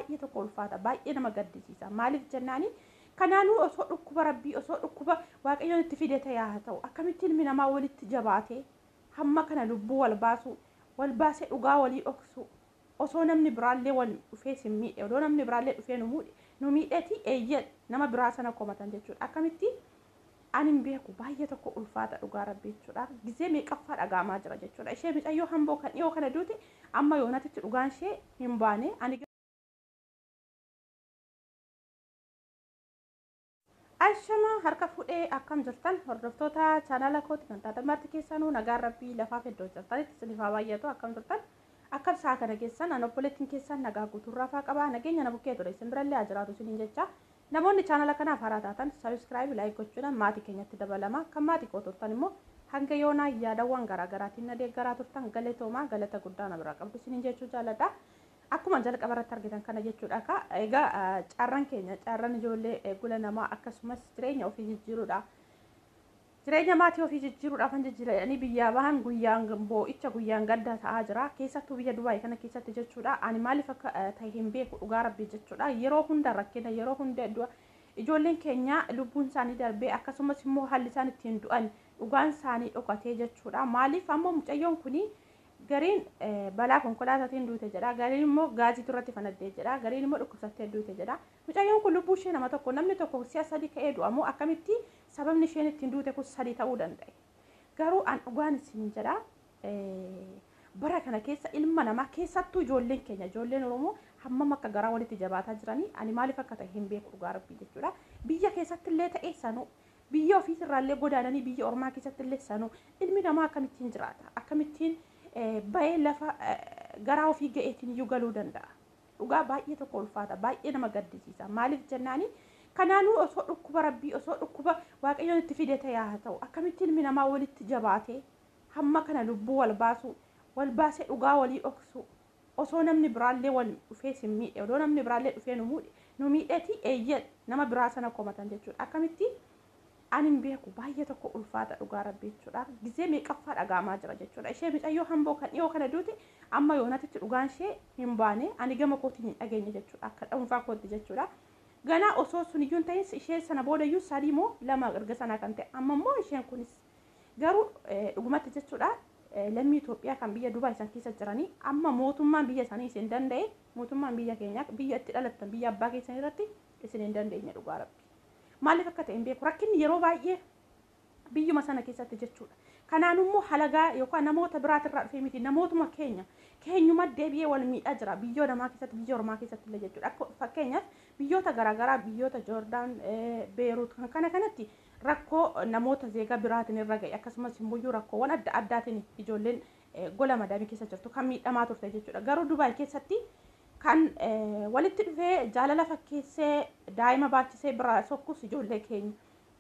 Baay'ee tokko ulfaata, baay'ee nama gaddisiisa. Maaliif jennaani, kanaanuu osoo dhukkuba rabbii, osoo dhukkuba waaqayyoon itti fide ta'e haa ta'u, akkamitti ilmi namaa walitti jabaatee hamma kana lubbuu wal baasuu, wal baasee dhugaa walii dhoksu? Osoo namni biraallee wal dhufee sin miidhe, odoo namni biraallee dhufee nu miidheeti, eeyyee, nama biraa sana komatan jechuudha. Akkamitti ani hin beeku, baay'ee tokko ulfaata dhugaa rabbii jechuudha. Gizee meeqaffaa dhagaamaa jira jechuudha. Ishee mucayyoo hamboo kan dhiyoo kana duute amma yoonatitti dhugaan ishee hin baane. Ani Ashama harka fuudhee, akkam jirtan hordoftoota chaanala kooti kan taatan marti keessanuu? Nagaan rabbii lafaaf iddoo jirtanitti isiniif haa baay'atu. Akkam jirtan? Akkam sa'a kana keessan? An obboleettiin keessan nagaa guutuurraa faa qabaa, nageenya na bukkee ture isin birallee haa jiraatu isiniin jecha. Namoonni chaanala kanaaf haaraa taatan subscribe, like gochuudhaan maatii keenyatti dabalama. Kan maatii koo turtan immoo hanga yoonaa yaadawwan garaagaraatiin na deeggaraa turtan, galatoomaa, galata guddaa na biraa qabdu isiniin jechuu jaalladha. Akkuma jalqaba irratti argitan kana jechuudha ka egaa carraan keenya, carraan ijoollee gula namaa akkasumas jireenya ofii jijjiiruudha. Jireenya maatii ofii jijjiiruudhaaf kan jijjiiranii biyyaa bahan guyyaan boo'icha, guyyaan gadda ta'aa jira. Keessattuu biyya Dubaay kana keessatti jechuudha. Ani maaliif akka ta'e hin beeku dhugaa rabbii jechuudha. Yeroo hunda rakkina, yeroo hunda du'a. Ijoolleen keenya lubbuun isaanii darbee, akkasumas immoo haalli isaan ittiin du'an dhugaan isaanii dhokatee jechuudha. Maaliif ammoo mucayyoon kuni gariin balaa konkolaataatiin duute jedha, gariin immoo gaazii irratti fanaddee jedha, gariin immoo dhukkubsattee duute jedha. Mucayyoon kun lubbuu ishee nama tokko, namni tokko si'a sadii ka'ee du'amoo akkamitti sababni isheen ittiin duute kun sadii ta'uu danda'e? Garuu an dhugaan isin jedha, bara kana keessa ilma namaa, keessattuu ijoolleen keenya, ijoolleen Oromoo hammam akka garaa walitti jabaataa jiranii ani maaliif akka ta'e hin beeku dhugaa rabbii jechuudha. Biyya keessatti illee ta'e sanuu, biyya ofiitirraallee godaananii biyya ormaa keessatti illee sanuu, ilmi namaa akkamittiin jiraata? Akkamittiin bahee lafa garaa ofii ga'eetiin iyyuu galuu danda'a? Dhugaa baay'ee tokko ulfaata, baay'ee nama gaddisiisa. Maaliif jennaani, kanaanuu osoo dhukkuba rabbii, osoo dhukkuba waaqayyoon itti fide ta'e haa ta'u, akkamitti ilmi namaa walitti jabaatee hamma kana lubbuu wal baasuu, wal baasee dhugaa walii dhoksu? Osoo namni biraallee wal dhufee sin miidhe, odoo namni biraallee dhufee nu miidheeti, eeyyee, nama biraa sana komatan jechuudha. Akkamitti ani hin beeku, baay'ee tokko ulfaata dhugaa rabbii jechuudha. Gizee meeqaffaa dhagaamaa jira jechuudha. Ishee mucayyoo hamboo kan dhiyoo kana duute amma yoonatitti dhugaan ishee hin baane. Ani gama kootiin hin dhageenye jechuudha. Akka dhuunfaa kootti jechuudha. Ganaa osoo sun iyyuu hin ta'in ishee sana booda iyyuu sadii moo lama erga sanaa kan ta'e, amma immoo isheen kunis garuu dhugumatti jechuudha, lammii Itoophiyaa kan biyya Dubaay isaan keessa jiranii amma mootummaan biyya isaanii isin danda'e, mootummaan biyya keenyaa biyya itti dhalattan, biyya abbaa keessan irratti isin hin dandeenye dhugaa rabbi. Maaliif akka ta'e hin beeku. Rakkinni yeroo baay'ee biyyuma sana keessatti jechuudha. Kanaan immoo halagaa yookaan namoota biraatirraa dhufee miti, namootuma keenya keenyuma deebi'ee wal miidhaa jira biyyoo namaa keessatti, biyya ormaa keessatti illee jechuudha. Akka fakkeenyaaf biyyoota garaagaraa, biyyoota Joordaan, Beeruut kan kana kanatti rakkoo namoota zeegaa biraatiin irra ga'e, akkasumas immoo rakkoowwan adda addaatiin ijoolleen gola madaamii keessa jirtu kan miidhamaa turte jechuudha. Garuu Dubaay keessatti kan walitti dhufee jaalala fakkeessee daa'ima baachisee biraa sokkus ijoollee keenya.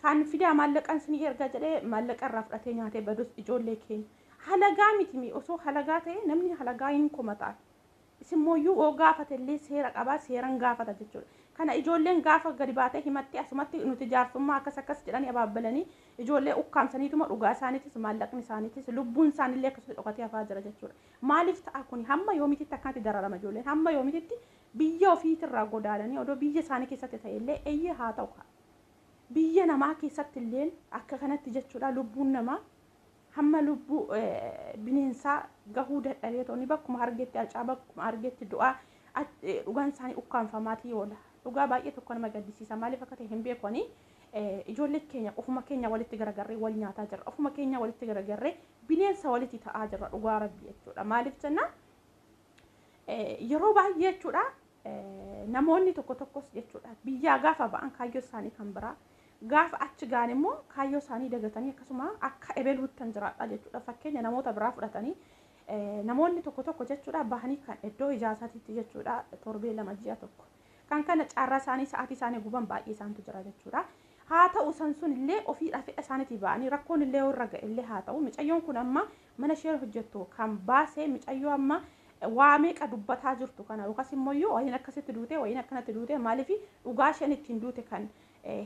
Kan fidaa maallaqaan isinii ergaa jedhee maallaqa irraa fudhatee nyaatee badus ijoollee keenya. Halagaa miti, osoo halagaa ta'e namni halagaa hin komataa. Isin mooyyuu yoo gaafate illee seera qabaa, seeran gaafata jechuudha. Kana ijoolleen gaafa gadi baatee himattee asumatti nuti jaarsummaa akkas akkas jedhanii abaabbalanii ijoollee ukkaamsaniituma dhugaa isaaniitis, maallaqni isaaniitis, lubbuun isaaniillee akkasumas dhokatee hafaa jira jechuudha. Maaliif ta'a kuni? Hamma yoomititti akkanatti dararama ijoolleen? Hamma yoomititti biyya ofiitirraa godaananii, odoo biyya isaanii keessatti ta'e illee eeyyee haa ta'u, biyya namaa keessatti illeen akka kanatti jechuudha, lubbuun namaa hamma lubbuu bineensaa gahuu dadhabee ta'u bakkuma argetti alcaa, bakkuma argetti du'aa, dhugaan isaanii ukkaanfamaatii oola. Dhugaa baay'ee tokko nama gaddisiisa. Maaliif akka ta'e hin beekani. Ijoollee keenya ofuma keenya walitti garagarree wal nyaataa jirra. Ofuma keenya walitti garagarree bineensa walitti ta'aa jirra dhugaa rabbii jechuudha. Maaliif jennaan, yeroo baay'ee jechuudha, namoonni tokko tokkos jechuudha, biyyaa gaafa ba'an kaayyoo isaanii kan biraa, gaafa achi ga'an immoo kaayyoo isaanii dagatanii akkasuma akka ebeluuttan jiraadha jechuudha. Fakkeenya namoota biraa fudhatanii namoonni tokko tokko jechuudha, bahanii kan iddoo ijaasaatiitti jechuudha, torbee 2, ji'a tokko kan kana carraa isaanii, sa'aatii isaanii guban baay'ee isaantu jira jechuudha. Haa ta'u, san sun illee ofiidhaa fedha isaaniitii ba'anii rakkoon illee irra ga'e illee haa ta'u, mucayyoon kun amma mana ishee hojjettu kan baasee, mucayyoo amma waa meeqa dubbataa jirtu kana, yookaas immoo wayiin akkasitti duute, wayiin akkanatti duute, maaliif dhugaa isheen ittiin duute kan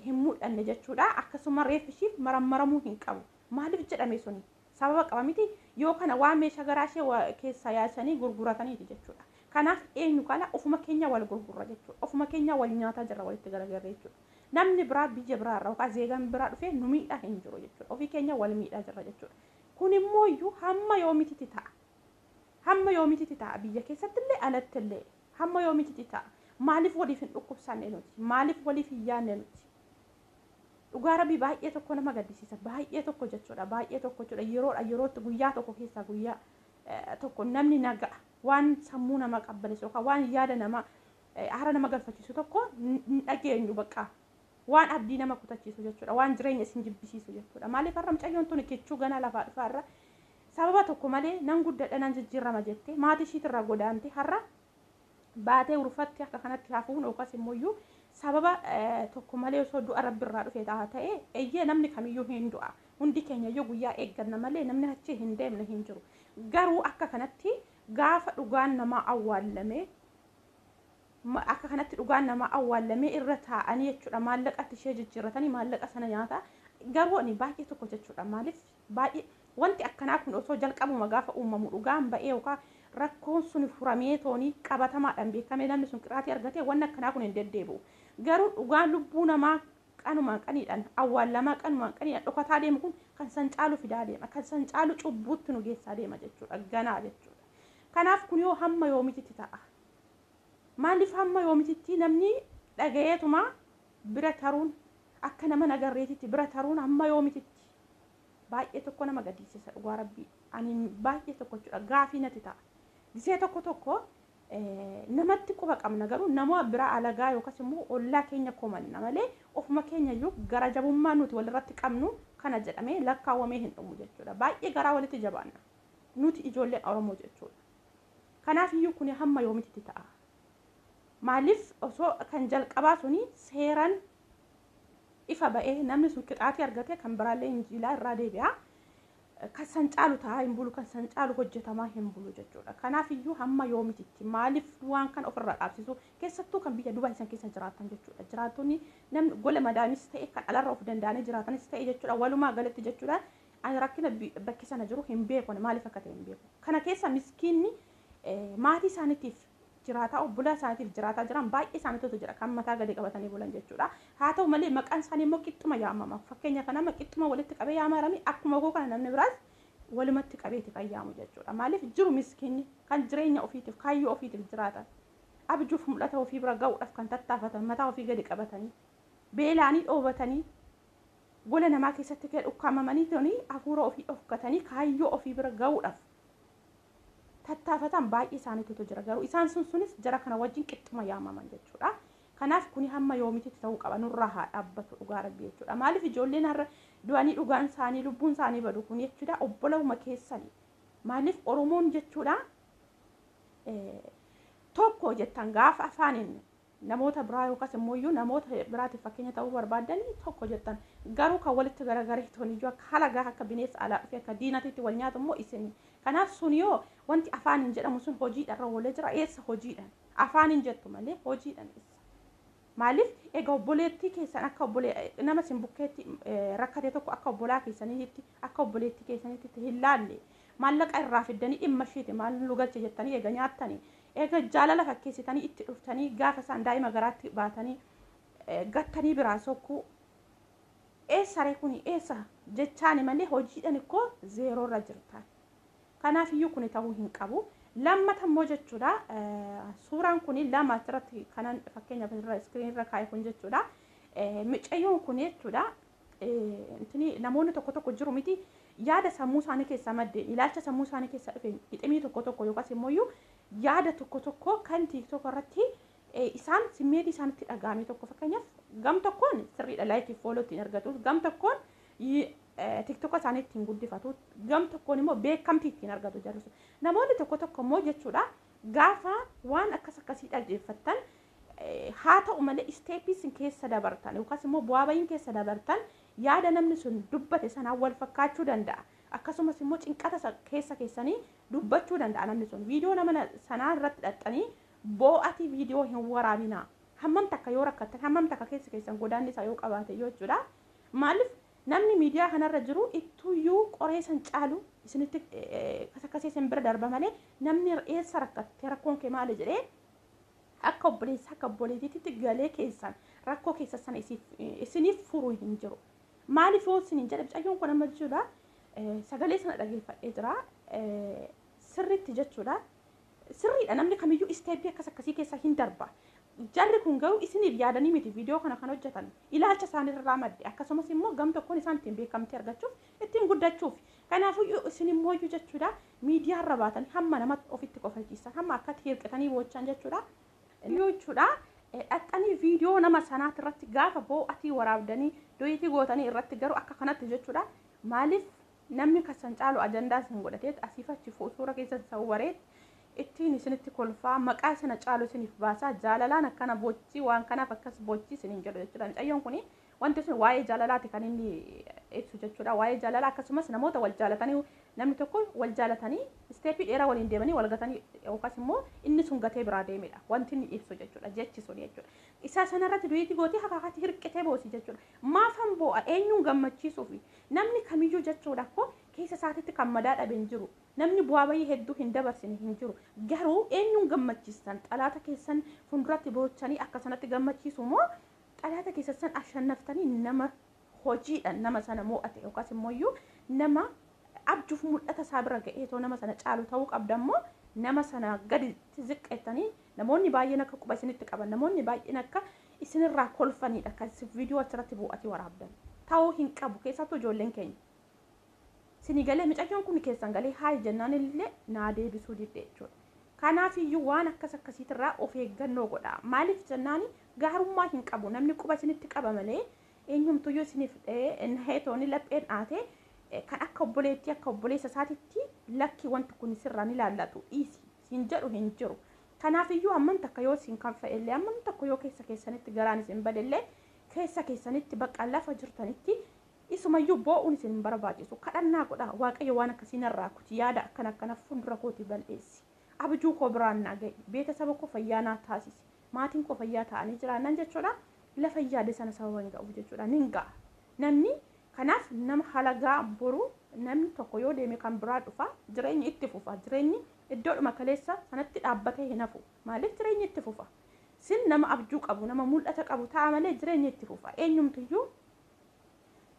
hin mul'anne jechuudha. Akkasuma reeffi ishiif marammaramuu hin qabu. Maaliif jedhame suni? Sababa qaba miti? Yoo kana waan meeshaa garaa ishee keessaa yaasanii gurgurataniiti jechuudha. Kanaaf eenyu kana ofuma keenya wal gurgurra jechuudha. Ofuma keenya wal nyaataa jirra walitti garagarree jechuudha. Namni biraa biyya biraa irraa yookaan zeegaan biraa dhufee nu miidhaa hin jiru jechuudha. Ofii keenya wal miidhaa jirra jechuudha. Kun immoo iyyuu hamma yoomititti ta'a. Hamma yoomititti ta'a biyya keessatti illee alatti illee hamma yoomititti ta'a. Maaliif waliif hin dhukkubsanne nuti? Maaliif waliif hin yaadne nuti? Dhugaa Rabbii baay'ee tokko nama gaddisiisa. Baay'ee tokko jechuudha. Baay'ee tokko jechuudha. Yeroodha yerootti guyyaa tokko keessaa guyyaa tokko namni naga'a. Waan sammuu nama qabbaneessu yookaan waan yaada nama haara nama galfachiisu tokko hin dhageenyu bakka. Waan abdii nama kutachiisu jechuudha. Waan jireenya isin jibbisiisu jechuudha. Maaliif har'a mucayyoon tuni kichuu ganaa lafaa dhufaa irra sababa tokko malee nan guddadha nan jijjiirama jettee maatii ishiitirraa godaante har'a baatee urfatti akka kanatti hafuun yookaas immoo iyyuu sababa tokko malee osoo du'a Rabbi irraa dhufe ta'e eeyyee namni kamiyyuu hin du'a. Hundi keenya iyyuu guyyaa eegganna malee namni achi hin deemne hin jiru. Garuu akka kanatti gaafa dhugaan namaa awwaallamee akka kanatti dhugaan namaa awwaallamee irra taa'anii jechuudha maallaqatti ishee jijjiirratanii maallaqa sana nyaata. Garuu ani baay'ee tokko jechuudha maaliif baay'ee wanti akkanaa kun osoo jalqabuma gaafa uumamu dhugaan ba'ee yookaan rakkoon sun furamee toonii qabatamaadhaan beekamee namni sun qiraatii argatee wanni akkanaa kun hin deddeebi'u. Garuu dhugaan lubbuu namaa qanumaan qaniidhaan awwaallamaa qanumaan qaniidhaan dhokataa deemu kun kan san caalu fidaa deema kan san caalu cubbuutti nu geessaa deema jechuudha ganaa jechuudha. Kanaaf kun yoo hamma yoomititti ta'a. Maaliif hamma yoomititti namni dhagayeetuma bira taruun akka nama nagarreetitti bira taruun hamma yoomititti baay'ee tokko nama gaddisiisa dhugaa Rabbii. Ani baay'ee tokko jechuudha gaafii natti ta'a. Gisee tokko tokko namatti quba qabna garuu nama biraa alagaa yookaas immoo ollaa keenya komanna malee ofuma keenya iyyuu gara jabummaa nuti walirratti qabnu kana jedhamee lakkaawwamee hin dhumu jechuudha. Baay'ee garaa walitti jabaanna nuti ijoolleen Oromoo jechuudha. Kanaaf iyyuu kun hamma yoomititti ta'a. Maaliif osoo kan jalqabaa suni seeraan ifa ba'ee namni sun qixaatii argate kan biraallee injiilaa irraa deebi'a. Kan san caalu taa'aa hin bulu, kan san caalu hojjetamaa hin bulu jechuudha. Kanaaf iyyuu hamma yoomititti maaliif waan kana ofirraa dhaabsisu keessattuu kan biyya Dubaay san keessa jiraatan jechuudha. Jiraattonni namni gola madaamis ta'e kan alarra of danda'anii jiraatanis ta'e jechuudha. Walumaa galatti jechuudha. Ani rakkina bakki sana jiru hin beeku maaliif akka ta'e hin beeku. Kana keessa miskiinni maatii isaaniitiif jiraataa obbolaa isaaniitiif jiraataa jiran baay'ee isaaniitu jira kan mataa gadi qabatanii bulan jechuudha. Haa ta'u malee maqaan isaanii immoo qixxuma yaamama. Fakkeenya kana nama qixxuma walitti qabee yaamarame akkuma koo kana namni biraas walumatti qabeeti kan yaamu jechuudha. Maaliif jiru miskiinni kan jireenya ofiitiif kaayyoo ofiitiif jiraatan abjuuf mul'ata ofii bira ga'uudhaaf kan tattaafatan mataa ofii gadi qabatanii beelaanii dhoobatanii gola namaa keessatti kan ukkaamamanii toni hafuura ofii dhofkatanii kaayyoo ofii bira ga'uudhaaf tattaafatan baay'ee isaaniitu jira. Garuu isaan sun sunis jara kana wajjin qixxuma yaamaman jechuudha. Kanaaf kuni hamma yoomititti ta'uu qaba nurraa haa dhaabbatu dhugaa Rabbii jechuudha. Maaliif ijoolleen har'a du'anii dhugaan isaanii lubbuun isaanii badu kun jechuudha obbolawuma keessanii. Maaliif Oromoon jechuudha tokko jettan gaafa afaaniin namoota biraa yookaas immoo iyyuu namoota biraatiif fakkeenya ta'uu barbaadanii tokko jettan garuu kan walitti garagaree toon iyyuu akka halagaa akka bineensa alaa dhufe akka diinatitti wal nyaatu immoo isin. Kanaaf sun yoo wanti afaaniin jedhamu sun hojiidhaan oolee jira eessa hojiidhaan afaaniin jettu malee hojiidhaan eessa. Maaliif egaa obboleettii keessan akka obbolee nama isin bukkeetti rakkate tokko akka obbolaa keessaniitti akka obboleettii keessaniitti hin laalle maallaqa irraa fiddanii dhimma isheeti maal nu galche jettanii eega nyaattanii eega jaalala fakkeessitanii itti dhuftanii gaafa isaan daa'ima garaatti baatanii gattanii biraa sokkuu eessa ree kuni eessa jechaani malee hojiidhaan ikkoo zeeroorra jirtan. Kanaaf iyyuu kuni ta'uu hin qabu. Lammata immoo jechuudha suuraan kuni lama asirratti kanan fakkeenyaaf irra iskiriin irra kaa'e kun jechuudha. Mucayyoon kun jechuudha namoonni tokko tokko jiru miti yaada sammuu isaanii keessaa maddeen ilaalcha sammuu isaanii keessaa dhufe hiximii tokko tokko yookaas immoo yaada tokko tokko kan TikTok irratti isaan simmeetii isaanitti dhaga'ame tokko fakkeenyaaf gam tokkoon sirriidha laayikii fooloo ittiin argatu gam tokkoon TikTok isaanii ittiin guddifatu gam tokkoon immoo beekamtii ittiin argatu jarri. Namoonni tokko tokko immoo jechuudha gaafa waan akkas akkasii dhaggeeffattan haa ta'u malee isteeppii isin keessa dabartan yookaas immoo bu'aa bahiin keessa dabartan yaada namni sun dubbate sanaan wal fakkaachuu danda'a. Akkasumas immoo cinqata keessa keessanii dubbachuu danda'a namni sun. Viidiyoo nama sanaa irratti dhaxxanii boo'atii viidiyoo hin waraabinaa. Hammam takka yoo rakkattan hammam takka keessa keessan godaanni isaa yoo qabaate jechuudha. Maaliif Namni miidiyaa kanarra jiru ittuyyuu qoree san caalu isinitti kasakkasee isin bira darba malee namni eessa rakkatte, rakkoon kee maali jedhee akka obboleessa akka obboleettiitti galee keessan rakkoo keessa sana isiniif furuu hin jiru. Maaliif yoo isiniin jedhe, mucayyoon kun amma jechuudha sagalee sana dhageeffadhee jira sirriitti jechuudha. Sirriidha, namni kamiyyuu step akkas akkasii keessa hin darba. Jarri kun garuu isiniif yaadanii miti viidiyoo kana kan hojjetan, ilaalcha isaaniirraa madde, akkasumas immoo gam tokkoon isaan ittiin beekamtii argachuuf, ittiin guddachuuf. Kanaafuu isin immoo jechuudha miidiyaarra baatanii hamma nama ofitti kofalchiisan, hamma akkatti hirqitanii boochan jechuudha. Jechuudha dhaxxanii viidiyoo nama sanaati irratti gaafa boo'atii waraabdanii duet gootanii irratti garuu akka kanatti jechuudha. Maaliif namni kasan caalu ajandaa isin godhatee asiif achi suura keessa sawwareet ittiin isinitti kolfaa, maqaa sana caalu isiniif baasaa, jaalalaan akkana bochii, waan kanaaf akkas bochii isiniin jedhu jechuudha. Mucayyoon kuni wanti sun waa'ee jaalalaati kan inni ibsu jechuudha. Waa'ee jaalalaa akkasumas namoota wal jaalatanii, namni tokko wal jaalatanii step dheeraa waliin deemanii wal gatanii yookaas immoo inni sun gatee biraa deemedha. Wanti inni ibsu jechuudha, jechi sun jechuudha. Isaa sanarratti duet gootee hakaakatti hirqitee boosi jechuudha. Maafan boo'a? Eenyuun gammachiisuufi? Namni kamiyyuu jechuudha koo keessa isaatitti kan madaa dhabe hin jiru. Namni bu'aa bayii hedduu hin dabarsine hin jiru. Garuu eenyuun gammachiistan? Xalaata keessan fuulduratti boochanii akka sanatti gammachiisu moo xalaata keessan san ashannaftanii nama hojiidhaan nama sana mo'ate yookaas immoo nama abjuuf mul'ata isaa bira ga'eetoo nama sana caalu ta'uu qabdammoo nama sana gaditti ziqqeettanii namoonni baay'een akka quba isinitti qaban, namoonni baay'een akka isinirraa kolfanidha kan viidiyoo achirratti bu'atii waraabdan ta'uu hin qabu, keessattuu ijoolleen keenya. Isinii galee? Mucayyoon kun keessan galee hi jennaan illee naa deebisuu didde jechuudha. Kanaafiyyuu waan akkas akkasiitirraa of eeggannoo godha. Maaliif jennaani gaarummaa hin qabu. Namni quba isinitti qaba malee eenyumtuyyuu isiniif heetoonni lapheen dhaatee kan akka obboleettii akka obboleessa isaatitti lakki wanti kun sirraa ni laallatu dhiisi siin jedhu hin jiru. Kanaafiyyuu hammam takka yoo isin kan fe'ellee, hammam tokko yoo keessa keessanitti garaan isin badellee, keessa keessanitti bakka lafa jirtanitti isumayyuu boo'uun isin hin barbaachisu. Kadhannaa godha: Waaqayyo, waan akkasii narraa kuti, yaada akkana akkana fuuldura kooti bal'eessi. Abjuu koo biraan naa ga'i. Beetasaba koo fayyaa naa taasisi. Maatiin koo fayyaa ta'anii jiraannan jechuudha. Lafa yaade sana sababa hin ga'u jechuudha. Nin ga'a. Namni kanaaf nama halagaa boru namni tokko yoo deeme kan biraa dhufa, jireenyi itti fufa. Jireenyi iddoodhuma kaleessa sanatti dhaabbatee hin hafu. Maaliif? Jireenyi itti fufa. Sin nama abjuu qabu, nama mul'ata qabu ta'a malee jireenyi itti fufa. Eenyumtiyyuu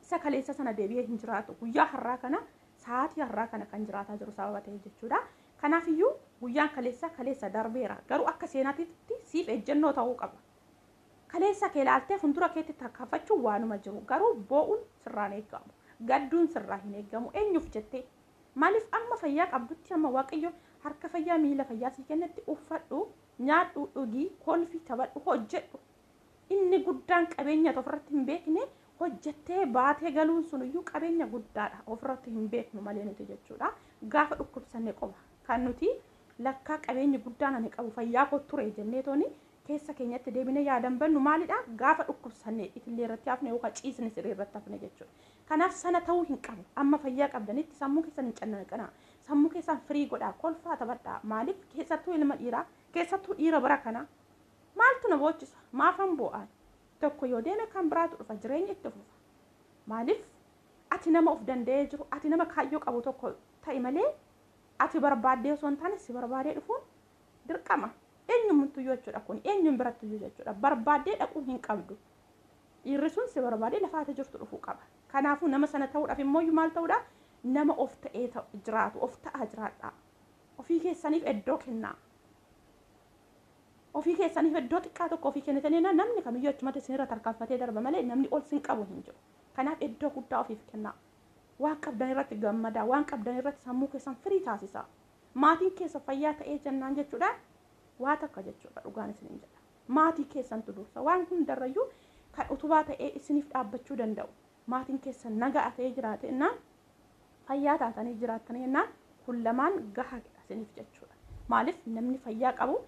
isa kaleessa sana deebi'ee hin jiraatu. Guyyaa har'aa kana, sa'aatii har'aa kana kan jiraataa jiru sababa ta'e jechuudha. Kanaafiyyuu guyyaan kaleessa kaleessa darbeera. Garuu akka seenaatitti siif ejjennoo ta'uu qaba. Kaleessa kee ilaaltee fuuldura keetti tarkaanfachuun waanuma jiru. Garuu boo'uun sirraan eegamu. Gadduun sirraa hin eegamu. Eenyuuf jettee? Maaliif? Amma fayyaa qabdutti, amma Waaqayyo harka fayyaa miila fayyaa sii kennetti uffadhu, nyaadhu, dhugii, kolfi, taphadhu, hojjedhu. Inni guddaan qabeenya ofirratti hin beekne hojjettee baatee galuun sunuyyuu qabeenya guddaadha. Ofirratti hin beeknu malee nuti jechuudha. Gaafa dhukkubsanne qofa kan nuti lakkaa qabeenyi guddaan ani qabu fayyaa koo ture jennee tooni keessa keenyatti deebinee yaadan bannu maalidha? Gaafa dhukkubsanne itillee irratti hafne yookaan ciisne siree irratti hafne jechuudha. Kanaaf sana ta'uu hin qabu. Amma fayyaa qabdanitti sammuu keessan hin cannaqanaa. Sammuu keessan free godhaa, kolfaa, taphadhaa. Maaliif? Keessattuu ilma dhiiraa, keessattuu dhiira bara kanaa maaltu na boochisa? Maafan boo'aan? Tokko yoo deeme kan biraatu dhufa, jireenya itti fufa. Maaliif? Ati nama of danda'ee jiru, ati nama kaayyoo qabu tokko ta'i malee ati barbaaddee osoo hin taane si barbaadee dhufuun dirqama. Eenyumtuyyuu jechuudha, kun eenyuun birattuyyuu jechuudha. Barbaaddee dhaquu hin qabdu. Dhiirri sun si barbaadee lafa ati jirtu dhufuu qaba. Kanaafuu nama sana ta'uudhaaf immoo maal ta'uudha? Nama of ta'ee jiraatu, of ta'aa jiraadha. Ofii keessaniif iddoo kennaa. Ofii keessaniif iddoo xiqqaa tokko ofii kennitanii namni kamiyyuu achumatti isinirra tarkaanfatee darba malee namni ol sin qabu hin jiru. Kanaaf iddoo guddaa ofiif kennaa. Waan qabdan irratti gammadaa, waan qabdan irratti sammuu keessan free taasisaa. Maatiin keessa fayyaa ta'ee jennaan jechuudha. Waa takka jechuudha, dhugaan isiniin jedha. Maatii keessantu dursa. Waan hundarrayyuu kan utubaa ta'ee isiniif dhaabbachuu danda'u. Maatiin keessan nagaa ta'ee jiraate jennaan, fayyaa taatanii jiraattanii jennaan, kun lamaan gahaadha isiniif jechuudha. Maaliif? Namni fayyaa qabu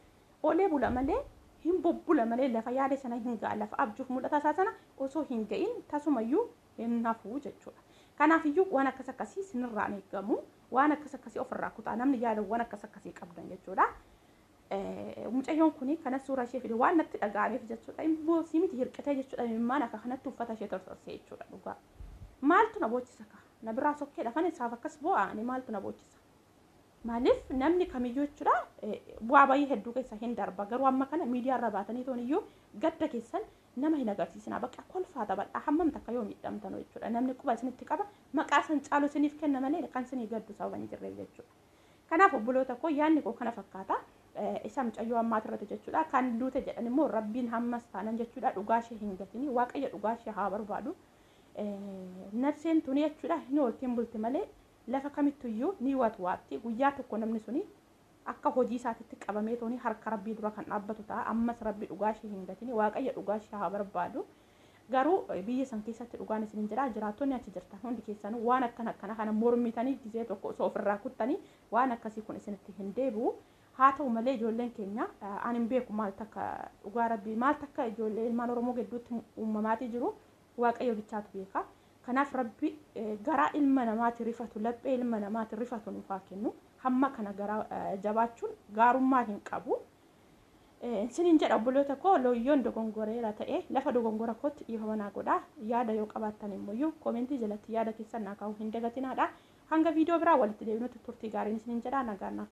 oolee bula malee, hin bubbula malee lafa yaade sana hin ga'a. Lafa abjuuf mul'ata isaa sana osoo hin ga'in tasumayyuu hin hafu jechuudha. Kanaafiyyuu waan akkas akkasii isinirraa hin eegamu. Waan akkas akkasii ofirraa kutaa, namni yaadawwan akkas akkasii qabdan jechuudha. Mucayyoon kun kana suuraa ishee fide waan natti dhaga'ameef jechuudha. Immoo miti hirqitee jechuudha, imimmaan akka kanatti uffata ishee tortorsee jechuudha dhugaa. Maaltu na boochisa kaa? Na biraa sokkee dhafan isaaf akkas boo'a, ani maaltu na boochisa? Maaliif namni kamiyyuu jechuudha bu'aa bayii hedduu keessa hin darba, garuu amma kana miidiyaa irra baatanii toon iyyuu gadda keessan nama hin agarsiisinaa. Bakka kolfaa taphadhaa, hammam takka yoo miidhamtanu jechuudha. Namni quba isinitti qaba, maqaa san caalu isiniif kenna malee kan isinii gaddu sababa hin jirreef jechuudha. Kanaaf obboloota koo, yaadni koo kana fakkaata. Isa mucayyoo ammaati irratti jechuudha. Kan duute jedhan immoo Rabbiin hammas taanan jechuudha dhugaa ishee hin gatini. Waaqayyo dhugaa ishee haa barbaadu. Nafseen tuni jechuudha hin ooltiin bulti malee lafa kamittuyyuu ni watwaatti. Guyyaa tokko namni suni akka hojii isaatitti qabamee tooni harka Rabbii dura kan dhaabbatu ta'a. Ammas Rabbi dhugaa ishee hin gatini. Waaqayyo dhugaa ishee haa barbaadu. Garuu biyya san keessatti dhugaan isin jira, jiraattonni achi jirtan hundi keessanuu waan akkana akkana kana mormitanii gisee tokko osoo ofirraa kuttanii waan akkasii kun isinitti hin deebi'u. Haa ta'u malee ijoolleen keenya ani hin beeku maal takka, dhugaa Rabbii maal takka ijoollee ilmaan Oromoo gidduutti uumamaatii jiru Waaqayyo bichaatu beeka. Kanaaf Rabbi garaa ilma namaati rifatu, laphee ilma namaati rifatu nuuf haa kennu. Hamma kana garaa jabaachuun gaarummaa hin qabu. Isiniin jedha obboloota koo, looyyoon dogongoreera ta'e lafa dogongora kootti dhiifama naa godhaa. Yaada yoo qabaattan immoo koomentii jalatti yaada keessan naa kaa'uu hin dagatinaadha. Hanga viidiyoo biraa walitti deebinutti turtii gaariin isiniin jedha, nagaan naaf.